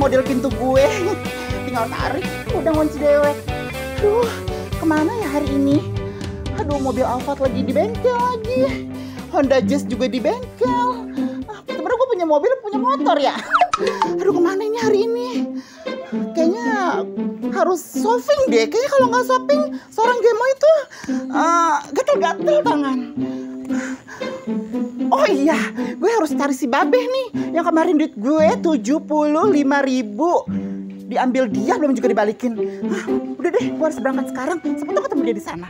model pintu gue. Tinggal tarik, udah ngunci dewek. Aduh, kemana ya hari ini? Aduh, mobil Alphard lagi di bengkel lagi. Honda Jazz juga di bengkel. Sebenarnya gue punya mobil, punya motor ya. Aduh, kemana ini hari ini? Kayaknya harus shopping deh. Kayaknya kalau nggak shopping, seorang Gemoy itu gatel-gatel tangan. Oh iya, gue harus cari si Babeh nih. Yang kemarin duit gue 75.000. Diambil dia, belum juga dibalikin. Udah deh, gue harus berangkat sekarang. Siapa tahu ketemu dia di sana.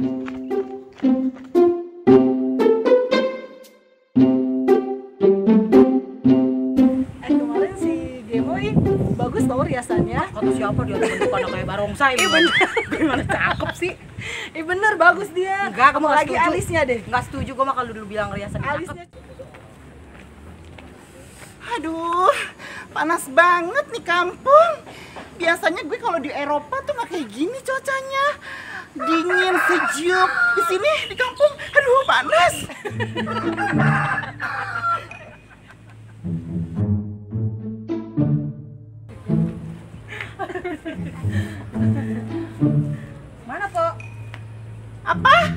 Kemarin si Gemoy bagus tau riasannya. Kata siapa dia bentukannya kayak barongsai. Bener. Gimana cakep sih? Bener bagus dia. Enggak, kamu lagi setuju. alisnya deh. Enggak setuju gue mah kalau dulu bilang riasan Alisnya. cakep. Aduh, panas banget nih kampung. Biasanya gue kalau di Eropa tuh nggak kayak gini cuacanya. Dingin, sejuk. Di sini di kampung, aduh panas. Mana, Pok? Apa?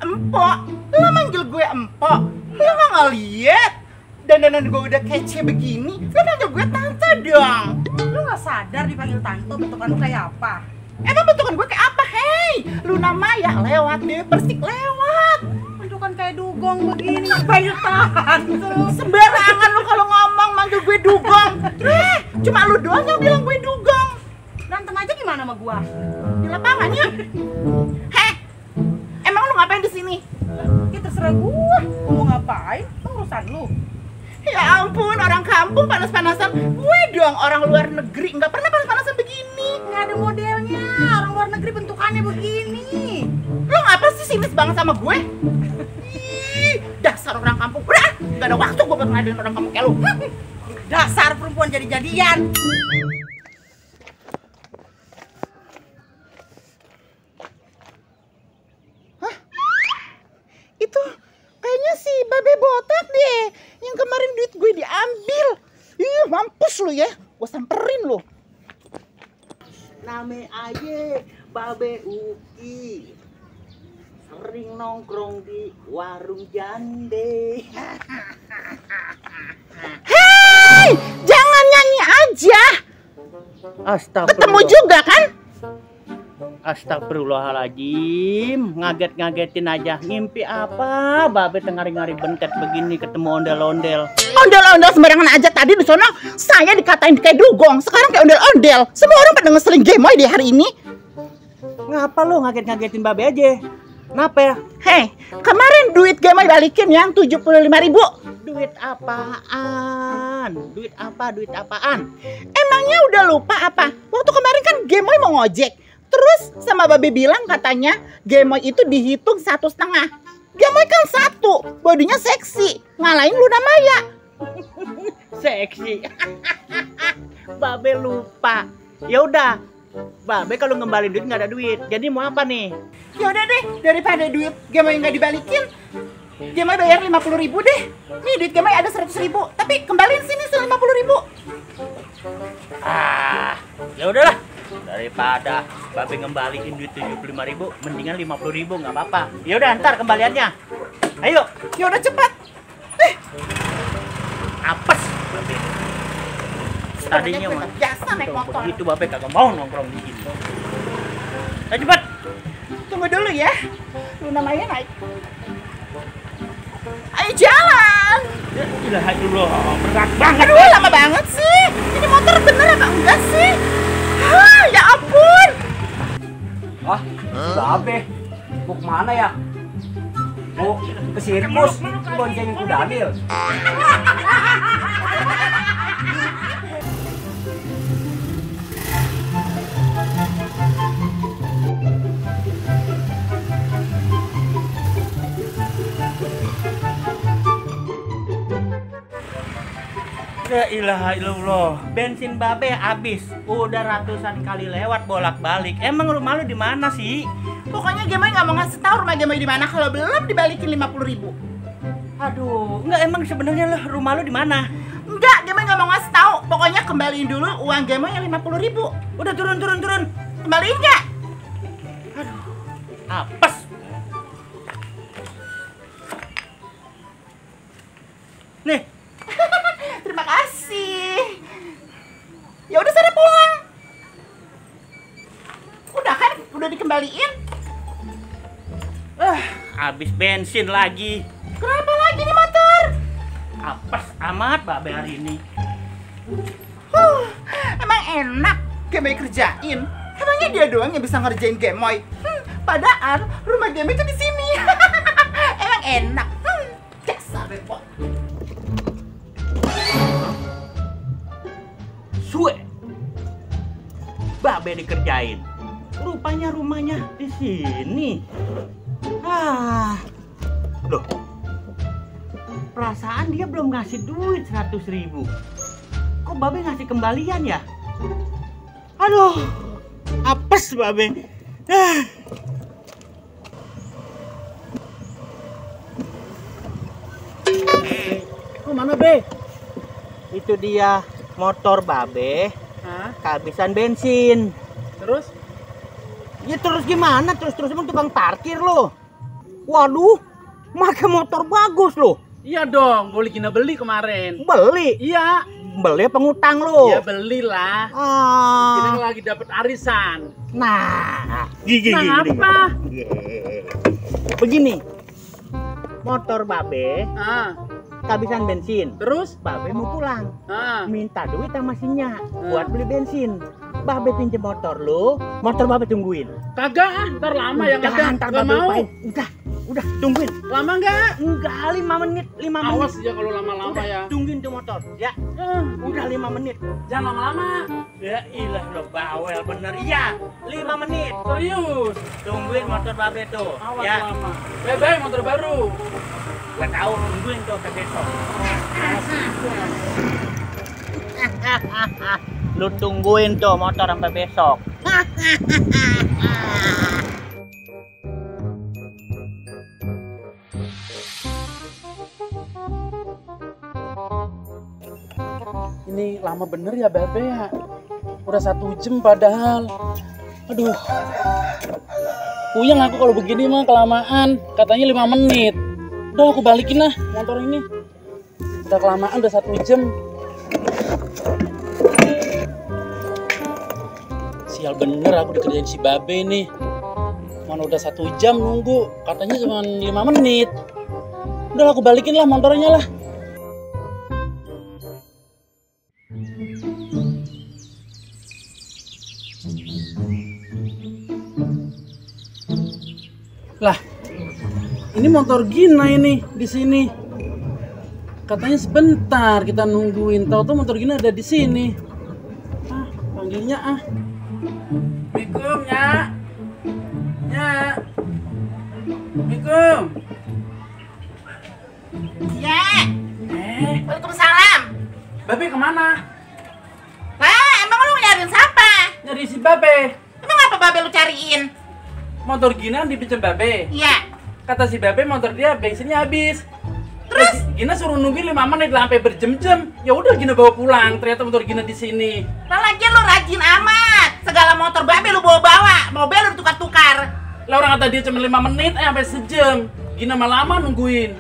Empok? Lo manggil gue empok? Lo nggak ngeliat? Dandanan gue udah kece begini, lo manggil gue tante dong. Lu gak sadar dipanggil tante bentukan lu kayak apa? Emang bentukan gue kayak apa? Hei, Luna Maya lewat deh, Persik lewat. Bentukan kayak dugong begini, panggil tante. Sembarangan lu kalau ngomong manggil gue dugong. Cuma lu doang yang bilang gue dugong. Berantem aja gimana sama gua? Di lapangannya. Heh, emang lu ngapain di sini? Ya terserah gua, mau ngapain? Itu urusan lu. Ya ampun, orang kampung panas-panasan. Gue dong orang luar negeri, nggak pernah panas-panasan begini. Nggak ada modelnya, orang luar negeri bentukannya begini. Lu ngapa sih sinis banget sama gue? Ih, dasar orang kampung. Udah, nggak ada waktu gue buat ngadain orang kampung kayak lu. Dasar perempuan jadi-jadian. Itu kayaknya si Babe botak deh. Yang kemarin duit gue diambil. Ih, mampus lu ya. Gue samperin lu. Name aja Babe Uki, sering nongkrong di warung jande. Hei, jangan nyanyi aja. Ketemu juga kan? Astagfirullahaladzim, ngaget-ngagetin aja. Ngimpi apa? Babe tengari-ngari bentet begini ketemu ondel-ondel. Ondel-ondel sembarangan aja. Tadi di sono saya dikatain kayak dugong, sekarang kayak ondel-ondel. Semua orang pada ngeselin Gemoy di hari ini. Ngapa lu ngaget-ngagetin Babe aja? Kenapa ya? Hei, kemarin duit Gemoy balikin yang 75.000. Duit apaan? Duit apa? Duit apaan? Emangnya udah lupa apa? Waktu kemarin kan Gemoy mau ngojek. Terus sama Babe bilang katanya Gemoy itu dihitung 1,5. Gemoy kan 1, bodinya seksi, ngalahin Luna Maya. Seksi. Babe lupa. Ya udah, Babe kalau ngembalin duit nggak ada duit. Jadi mau apa nih? Ya udah deh, daripada duit Gemoy nggak dibalikin, Gemoy bayar 50.000 deh. Nih duit Gemoy ada 100.000, tapi kembaliin sini 50.000. Ya udahlah. Daripada Babe ngembaliin duit 75.000, mendingan 50.000 nggak apa-apa. Ya udah, ntar kembaliannya. Ayo. Ya udah cepat. Apes Babe. Tadinya mah biasa naik motor. itu Babe kagak mau nongkrong di sini. Ayo cepat. Tunggu dulu ya. Luna Maya naik. Ayo jalan. Ya ilaha, berat banget. Aduh, lama banget sih. Ini motor bener apa enggak sih? Ya ampun. Wah, Babe, mau kemana ya? Mau ke sirkus, boncengin kuda ambil. La ilaha illallah. Bensin Babe habis. Udah ratusan kali lewat bolak-balik. Emang rumah lu di mana sih? Pokoknya Gemoy nggak mau ngasih tahu rumah Gemoy di mana kalau belum dibalikin 50.000. Aduh, enggak, emang sebenarnya rumah lu di mana? Enggak, Gemoy nggak mau ngasih tahu. Pokoknya kembaliin dulu uang Gemoy yang 50.000. Udah turun. Kembaliin nggak? Aduh, apes. Nih, Terima kasih. Ya udah sana pulang. Udah kan? Udah dikembaliin. habis bensin lagi. Kenapa lagi nih motor? Apes amat Babe hari ini. Emang enak Gemoy kerjain. Emangnya dia doang yang bisa ngerjain Gemoy. Padahal rumah Gemoy itu di sini. Emang enak. Dasar repot. Suwe. Babe dikerjain. Rupanya rumahnya di sini. Loh. Perasaan dia belum ngasih duit 100.000. Kok Babe ngasih kembalian ya? Aduh, apes Babe. Lu mana, Be? Itu dia motor Babe. Hah? Kehabisan bensin. Terus? Ya terus gimana? Terus emang tukang parkir lo. Waduh, pakai motor bagus lo. Iya dong, gue lagi beli kemarin. Beli? Iya. Beli apa ngutang lo? Ya belilah. Kita lagi dapat arisan. Nah, gini. Apa? Begini, motor Babe Ah, kehabisan bensin. terus? Babe mau pulang, Ah, minta duit sama sinya buat beli bensin. Babe pinjem motor lo, motor Babe tungguin. kagak ah, ntar lama yang ada. Ntar Gak Babe mau. lupain. Udah tungguin. Lama nggak? Enggak, 5 menit. Awas ya kalau lama-lama Udah, ya. tungguin tuh motor, ya. Udah 5 menit. Jangan lama-lama. Ya ilah lo bawel bener. Iya, 5 menit. Serius. Tungguin motor Babe tuh, Awas ya. lama. Bebe, motor baru. Gak tahu, tungguin tuh sampai besok. Lu tungguin tuh motor sampai besok. Ini lama bener ya, Bebe ya. Udah 1 jam padahal. Aduh. Puyeng aku kalau begini mah kelamaan. Katanya 5 menit. Udah aku balikin lah motor ini. Udah kelamaan, udah 1 jam. Sial bener aku dikerjain si Babe nih. Mana udah 1 jam nunggu. Katanya cuma 5 menit. Udah aku balikin lah motornya lah. Lah, ini motor Gina ini di sini. Katanya sebentar kita nungguin. Tahu-tahu motor Gina ada di sini. Ah, panggilnya ah. Assalamualaikum, Nya. Nya. Assalamualaikum. Ya. Waalaikumsalam. Babe kemana? Lah, emang lu nyariin siapa? Nyari si Babe. Emang apa Babe lu cariin? Motor Gina dipinjam Babe. Iya. Kata si Babe motor dia bensinnya habis. Terus? Gina suruh nungguin 5 menit lah sampai berjam-jam. Ya udah Gina bawa pulang. Ternyata motor Gina di sini. Lah lagian lu rajin amat. Segala motor Babe lu bawa-bawa. Mobil lu ditukar-tukar. Lah orang kata dia cuma 5 menit sampai sejam. Gina mah lama nungguin.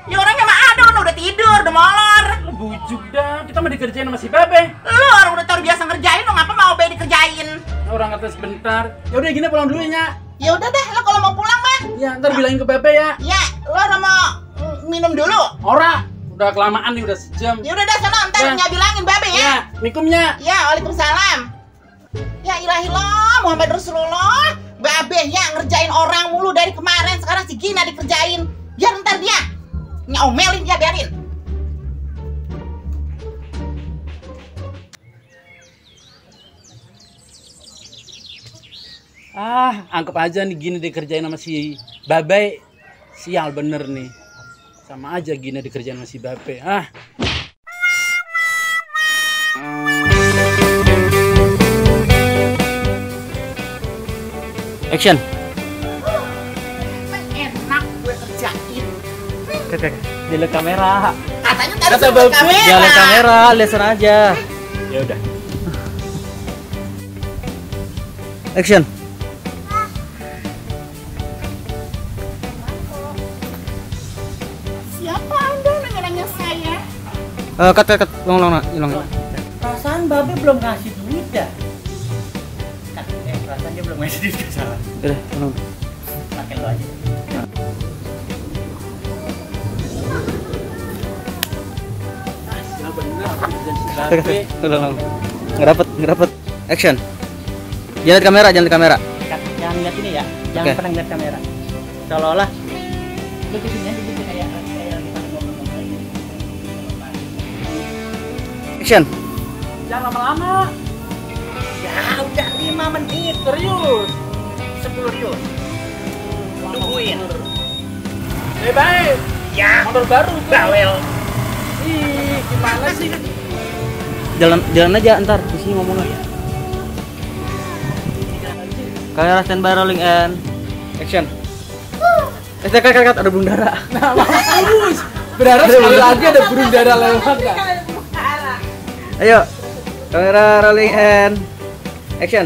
Ya orangnya mah ada, udah tidur, udah molor. Lah bujuk dah. Kita mah dikerjain sama si Babe. Lu orang udah terbiasa ngerjain, lu ngapa mau Babe dikerjain? Orang kata sebentar. Ya udah Gina pulang dulu ya, Nya. Ya udah deh, lo kalau mau pulang mah. Ya ntar bilangin ke Babe ya. Ya, lo udah mau minum dulu. Ora. Udah kelamaan nih udah sejam. Ya udah dah, sana ntar Ya. Nya bilangin Babe ya. Ya, Assalamualaikum, Nya. Ya, waalaikumsalam. Ya ilahillah, Muhammad Rasulullah. Babe ya ngerjain orang mulu dari kemarin, sekarang si Gina dikerjain. Biar ntar dia nyomelin dia, biarin. Ah, anggap aja nih Gina dikerjain sama si Babe. Sial bener nih. Sama aja Gina dikerjain sama si Babe. Ah. Action. Enak gue kerjain. Dilihat kamera. Katanya tadi Kata suruh Babe, kamera. Jangan lihat kamera, lihat sana aja. Ya udah. Action. Siapa Anda nanya-nanya saya? Cut. Ulang. Perasaan Babe belum ngasih duit dah. Perasaan dia belum ngasih duit, gak salah. Udah, ulang. Pakai lo aja. Ulang. Nggak dapet. Action. Jangan lihat kamera. Jangan lihat ini ya. Jangan pernah lihat kamera. Seolah-olah lu kesini aja gitu kayak lagi pada ngomong-ngomong. Action. Jangan lama-lama. Ya udah 5 menit. Serius. 10 rius. Tungguin. Baik. Ya. Motor baru tuh. Bawel. Ih, gimana sih? Jalan aja ntar di sini ngomongnya. Kamera standby, rolling and action. Cut, ada burung dara. Nah, bagus. Berharap sekali lagi ada burung dara lewat kan? Ayo, kamera rolling and action.